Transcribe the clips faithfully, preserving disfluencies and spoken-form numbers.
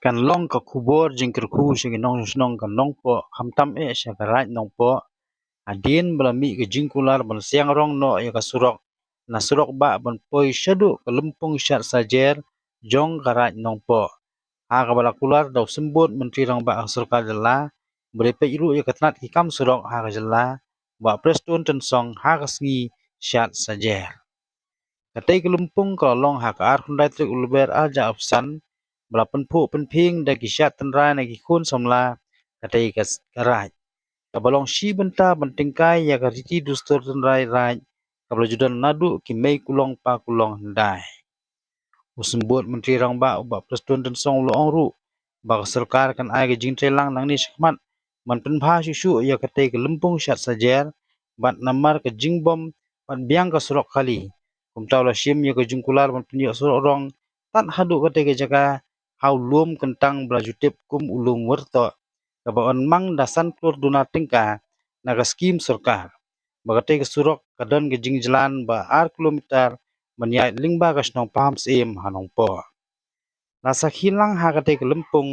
Kan long ka khubor jingkyrkhu sha ki nongshong shnong ka Nongpoh, khamtam eh sha ka Raid Nongpoh, hadien ba la mih ka jingkular ban siang rong noh ïa ka surok na surok bah ban poi shaduh ka Lympung Shad Sajer jong ka Raid Nongpoh, ha kaba la kular da u Symbud Myntri Rangbah ka Sorkar Jylla, ba dei peit ruh ïa ka tnat ki kam surok ha ka jylla, Bah Prestone Tynsong, ha ka sngi Shad Sajer. Katei ka lympung ka la long ha ka arphew khyndai tarik u Lber arhajar arphew san, ba la pynphuh pynphieng da ki shad tynrai na ki khun samla katei ka s-, ka raid, kaba long shi bynta ban tyngkai ïa ka riti dustur tynrai raid, kaba la ju don naduh ki mei kulong pa kulong hyndai. U Symbud Myntri Rangbah u Bah Prestone Tynsong u la ong ruh ba ka sorkar kan ai ka jingtreilang nangne shakhmat ban pynbha shuh shuh ïa katei ka Lympung Shad Sajer, bad namar ka jingbym pat biang ka surok kali, kumta u la shim ïa ka jingkular ban pynïoh surok rong tad haduh katei ka jaka ha u lum kyntang ba la ju tip kum u Lum Wyrtoh, kaba yn mang da san klur duna tyngka na ka skim sorkar, ba katei ka surok ka don ka jingjlan ba ar kilometer ban ïaid lyngba ka shnong Pahamsyiem ha Nongpoh. La sakhi lang ha katei ka lympung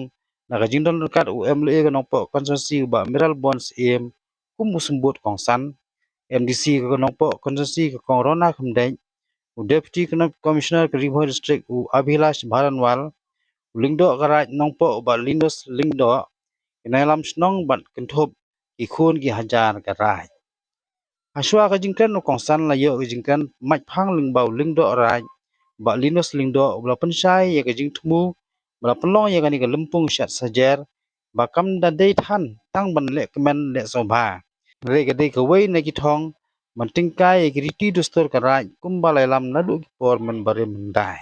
na ka jingdon ryngkat u MLA ka Nongpoh Constituency u Bah Mayralborn Syiem kum u Symbud kongsan, MDC ka Nongpoh Constituency ka Kong Rona Khymdeit, u Deputy Commissioner ka Ri Bhoi District u Abhilash Baranwal, u Lyngdoh ka Raid Nongpoh u Bah Linus Lyngdoh, ki nongïalam shnong bad kynthup ki khun ki hajar ka raid. Hashwa ka jingkren u kongsan la ïoh ka jingkren mait phang lyngba u Lyngdoh Raid, Bah Linus Lyngdoh, uba la pynshai ïa ka jingthmu ba la pynlong ïa kane ka Lympung Shad Sajer ba kam da dei than tang ban leh kmen leh sngewbha, hynrei ka dei kawei na ki thong ban tyngkai ïa ki riti dustur ka raid kumba la ïalam naduh ki por mynbarim hyndai.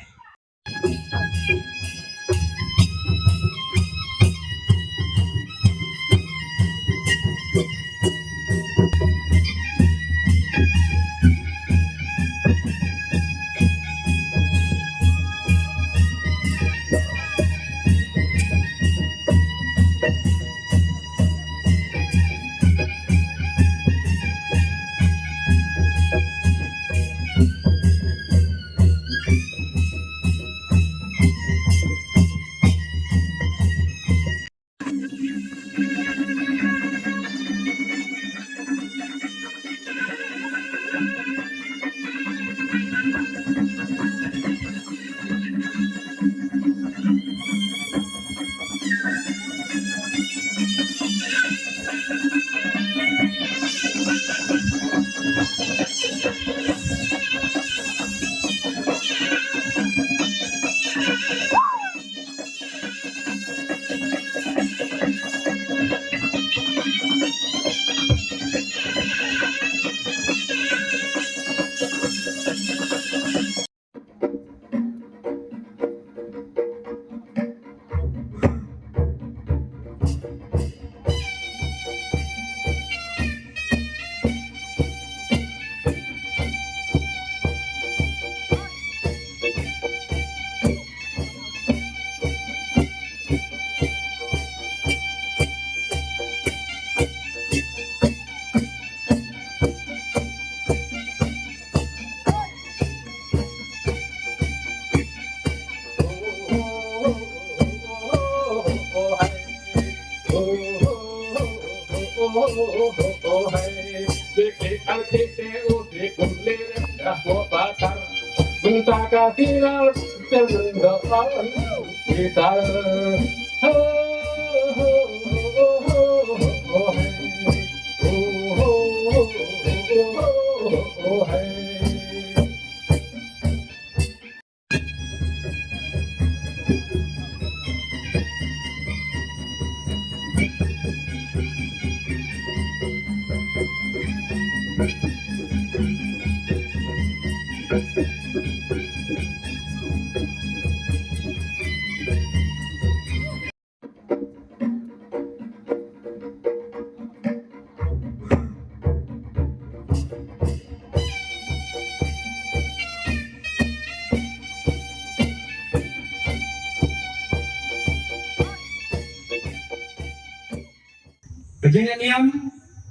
Ka jingïaid niam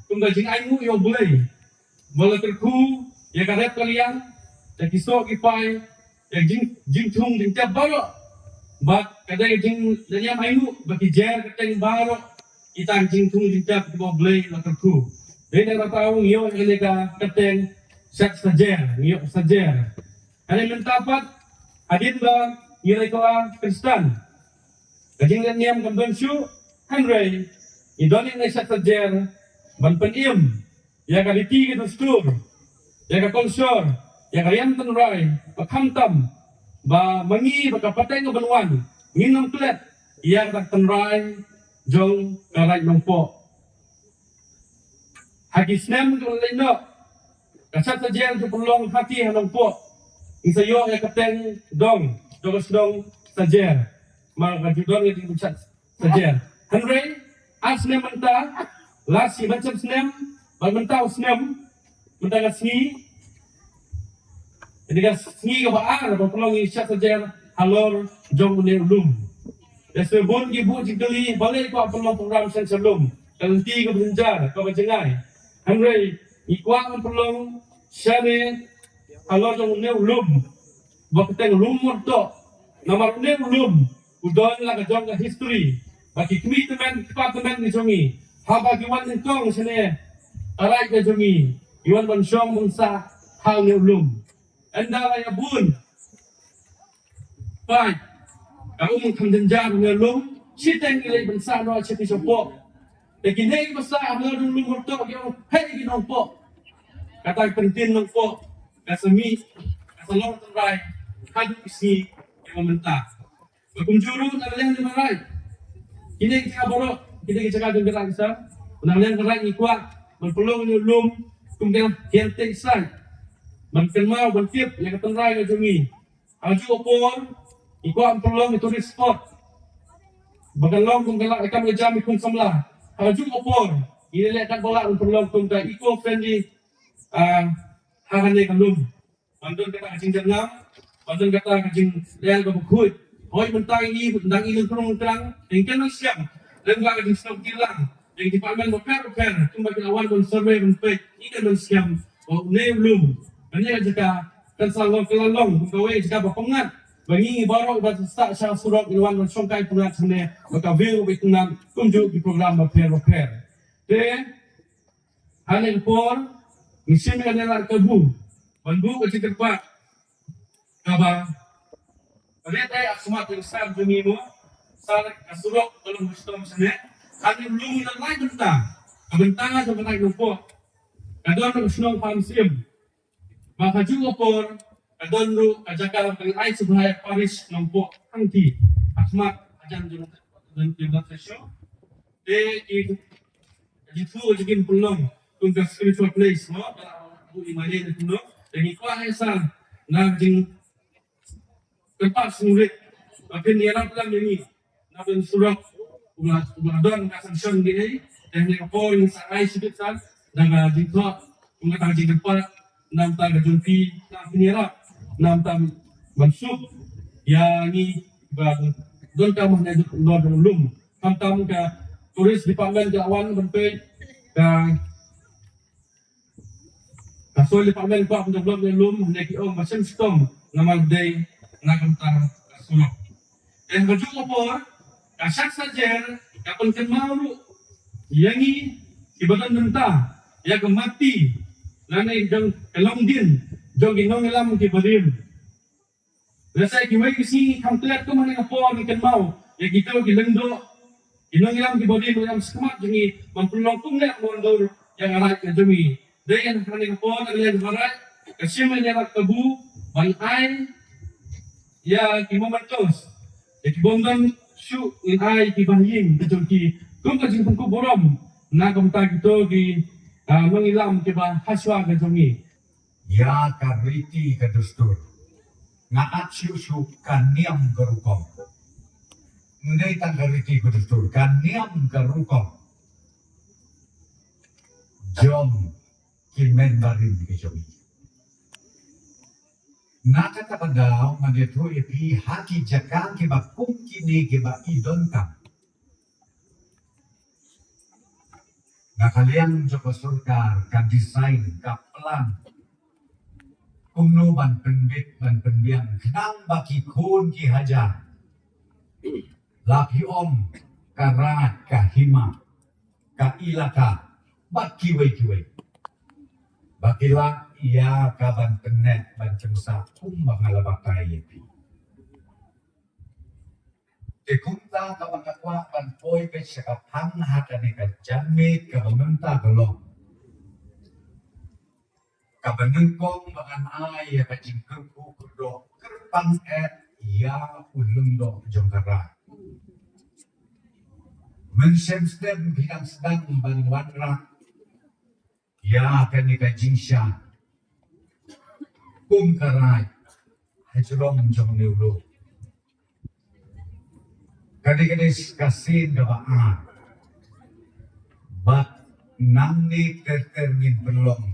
kum ka jingainguh ïa U Blei, ba la kyrkhu ïa ka rep ka liang, ïa ki soh ki pai, ïa jing, jingthung jingtep baroh Bad ka dei ka jingdawa ainguh ba ki jer kyrteng baroh kita ki jingthung jingtep kiba U Blei u la kyrkhu. Dei na kata ka daw ngi ïoh ïa kane ka kyrteng Shat Sajer, ngi ïoh Sajer. Hynrei mynta pat hadien ba ngi la ïa ka Khristan, ka jingleh niam kam don shuh, hynrei ngi don ïa kane Shat Sajer ban pynim ïa ka riti ka dustur, ïa ka culture, ïa ka riam tynrai, ba khamtam ba ma ngi bad ka pateng kaban wan ngin ym klet ïa ka tynrai jong ka Raid Nongpoh. Ha ki snem kiba la leit noh, ka Shat Sajer ka ju pynlong ha ki ha Nongpoh. Ngi sa ïoh ïa ka kyrteng dong jong ka shnong Sajer. Ma ka ju don ka jingpynshat Sajer. Hynrei ar snem mynta, last year, mynshem snem, bad mynta u snem, mynta ka sngi, ïa ka sngi kaba ar ba pynlong ïa ka Shat Sajer halor jong une u lum. Ïa sngewbun ki buh jingkylli balei kwah pynlong program sha lum, ka lynti kaba jynjar, kaba jngai. Hynrei ngi kwah ban pynlong shane halor jong une u lum, ba kyrteng Lum Murtoh. Namar une u lum u don la ka jong ka history, ba ki kmie tymmen ki kpa tymmen ki jong ngi, haba ki wan nyngkong shane ha raid ka jong ngi, ki wan ban shong ban sah ha une u lum. Ynda la ïa bun paid ka um kham jynjar une u lum, shiteng ki leit ban sah noh shati shapoh. Te kine kiba sah halor jong Lum Murtoh ki ong, hei ki Nongpoh. Kata ka kyntien Nongpoh ka sa mih, ka sa long tynrai haduh ki sngi kiba mynta. Ba kumjuh ruh na ka liang jong ka raid, kine ki jaka baroh, kine ki jaka jong ka raid, sa na ka liang ka raid ngi kwah ban pynlong une u lum kum ka hiang tei sait, ban kynmaw ban tip ïa ka tynrai ka jong ngi. Ha kajuh ka por ngi kwah ban pynlong ïa ka tourist spot ba kan long kum ka lad ka kam ka jam ïa ki khun samla. Ha kajuh ka por ngi leh katba lah ban pynlong kum ka eco friendly, ah, ha kane ka lum. Ban don kata ka jingjyrngam, ban don kata ka jingleh kaba khuid. Hooid, mynta ngi dang i lyngkrung lyngkrang, ngi kynnoh shem lem bad ka jingsngew kti lang ïa ki department bapher bapher, kumba ki la wan ban survey ban peit, ngi kynnoh shem ba une u lum, kane ka jaka kan sa long, kan long kum kawei ka jaka ba pyngngad ba ngi baroh ba sah sha surok ngin wan ban shongkai pyngngad shane, ba ka view ba itynnad kumjuh ki program bapher bapher. Te ha kane ka por ngi shim ïa kane ka lad kabu ban buh ka jingkyrpad kaba rit eh ha khmat jong ki sar jong ngi mo, sar ka surok ka long ba shitom shane. Ha kane u lum ngi don lai bynta, ka bynta jong ka Raid Nongpoh, ka don ruh ka shnong Pamsiem. Ba ha kajuh ka por ka don ruh ka jaka ba ngi ai sngewbha ïa ka parish Nongpoh hangtei, ha khmat hajan jong, jong, jong ka shnong. Te ki, ki jingthoh jong ki pynlong kum ka spiritual place mo, ba la buh ïa i Mane ne kumno. Te ngi kwah ïa sa na ka jingkyrpad sngewrit ba phin ïarap lang ïa ngi na ka surok, uba, uba don ka sanction ngi ei. Te ha kane ka por ngi sa ai shibit sa na ka jingthoh kum kata ka jingkyrpad na ka bynta ka jong phi, na phin ïarap na ka bynta ban suk ïa ngi ba donkam hangne halor jong u lum. Khamtam ka tourist department ka la wan ban peit, ka, ka soil department kwah ban develop ïa u lum, hangne ki ong ba shem shitom namar dei na ka bynta ka surok. Te ha kajuh ka por ka Shat Sajer ka pynkynmaw ruh ïa ngi kiba don bynta ïa ka mati lane jong ka longdien jong ki nongïalam kiba rim. Lehse kiwei ki sngi ngi kham klet kum ha kane ka por ngi kynmaw ïa kito ki lyngdoh, ki nongïalam kiba rim, nongïalam shakhmat jong ngi ban pynlong kumne ka mawdur ïa ka raid ka jong ngi. Dei ha kane ka por na ka liang jong ka raid ka shim ïa kane ka lad kabu ban ai ïa ki mementos, ïa ki bym don shuh ngin ai kiba ha ïing ka jong ki kum ka jingpynkup burom na ka bynta kito ki, ah, nongïalam kiba ha shuwa ka jong ngi. Ïa ka riti ka dustur nga at shuh shuh ka niam ka rukom. Ym dei tang ka riti ka dustur, ka niam ka rukom jong ki mynbarim ki jong ngi. Na kata ka daw ngan ïathuh ïa phi ha ki jaka kiba kum kine kiba i donkam. Na ka liang jong ka sorkar ka design, ka plan kumno ban pynbit ban pynbiang khnang ba ki khun ki hajar La phi ong ka raid, ka hima, ka ilaka, bad kiwei kiwei. Ba ki lah ïa ka ban pynneh ban pynsah kumba nga la batai ïa phi. Te kumta kaba nga kwah ban poi beit sha ka phang ha kane ka janmiet kaba mynta ka long. Kaba nyngkong ba ngan ai ïa ka jingkyrkhu kyrdoh kyrpang eh ïa u lyngdoh jong ka raid. Mynshem stem phi dang sdang ban wanrah ïa kane ka jingshad kum ka raid ha jrong jong une u lum. Kane ka dei ka sien kaba ar. Bad nangne ter ter ngin pynlong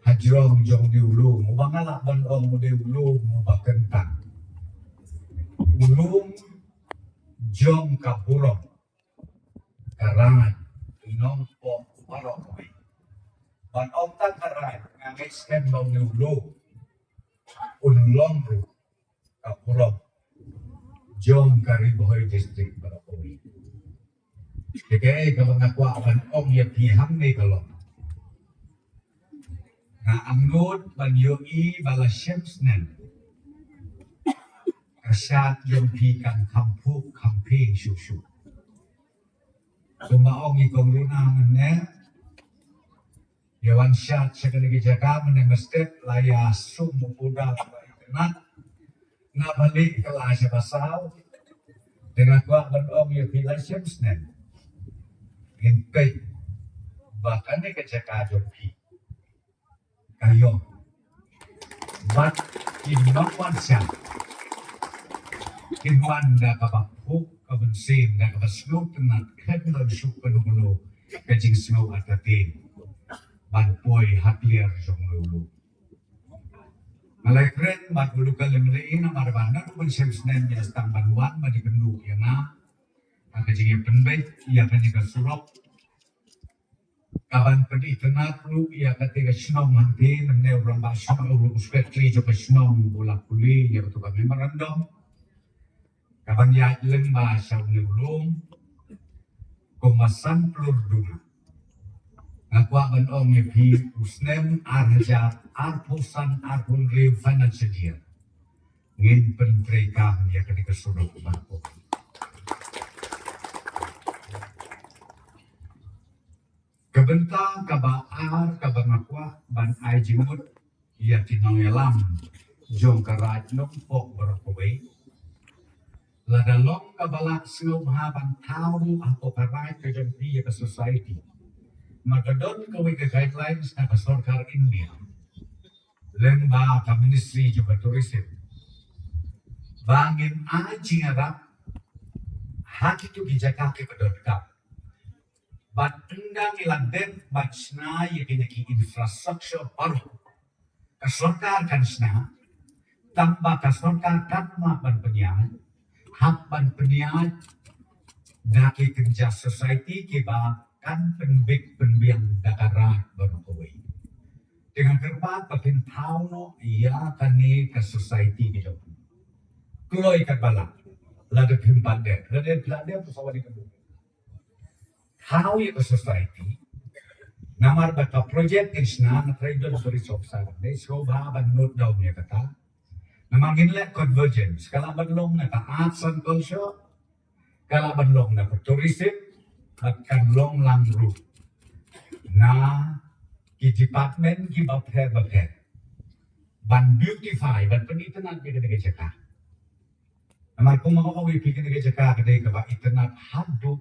ha jrong jong une u lum uba nga lah ban ong u dei u lum uba kyntang. U lum jong ka burom. Ka raid, u nongpop baroh kawei. Ban ong tang ka raid, nga ngeit skhem ba une u lum un long ruh ka burom jong ka Ri Bhoi District baroh kawei. Te kaei kaba nga kwah ban ong ïa phi hangne ka long, nga angnud ban ïohi ba la shem snem ka shad jong phi kan kham phuh kham phi shuh shuh. Kumba ong i Kong Runa mynne, ïa wan shad sha kane ka jaka mynne mestep la ïa sum u pudar ba itynnat. Na bali ka la sha ba saw. Te nga kwah ban ong ïa phi la shem snem ngin peit ba kane ka jaka jong phi ka ïong. Bad kin nang wan shad, kin wan da kaba phuh ka mynsiem, da kaba sngewtynnat, khlem don shuh kano kano ka jingsngew artatien ban poi ha kliar jong une u lum. Nga la kren bad u local M L A namar ba naduh ban shem snem ïa la sdang ban wan ban ïakynduh ïa nga ha ka jingïapynbeit ïa kane ka surok. Kaban pynitynnad ruh ïa kata ka shnong hangtei, mynne u rangbah shnong, u secretary jong ka shnong u la pule ïa kata ka memorandum. Kaban ïaid lyngba sha une u lum kumba san plur duna. Nga kwah ban ong ïa phi, u snem ar hajar arphew san arphew hynriew financial year ngin pyntreikam ïa kane ka surok ba Ka bynta kaba ar kaba nga kwah ban ai jingmut ïa ki nongïalam jong ka Raid Nongpoh baroh kawei. Lada long kaba lah sngewbha ban thaw ruh hapoh ka Raid ka jong phi ïa ka society, ma ka don kawei ka guidelines na ka sorkar India lyngba ka Ministry jong ka Tourism ba ngin ai jingïarap ha kito ki jaka kiba donkam. Bad ynda ngi la dep ban shna ïa kine ki infrastructure baroh, ka sorkar kan shna, tang ba ka sorkar kan map ban pynïaid, hap ban pynïaid da ki kynja society kiba kan pynbit pynbiang da ka Raid baroh kawei. Te nga kyrpad ba phin thaw noh ïa kane ka society ka jong phi. Kloi katba lah, lada phim pat dep, lada phim pat dep, to sa wan ïa ka thaw ïa ka society. Namar ba ka project kin shna, nga trai don ka resource sa dei sngewbha ban note down ïa kata. Namar ngin leh convergence, ka lah ban long na ka arts and culture, ka lah ban long na ka tourism, bad kan long lang ruh na ki department kiba pher ba pher ban beautify, ban pynitynnad ïa kane ka jaka. Namar kumba nga ong ïa phi, kane ka jaka ka dei kaba itynnad haduh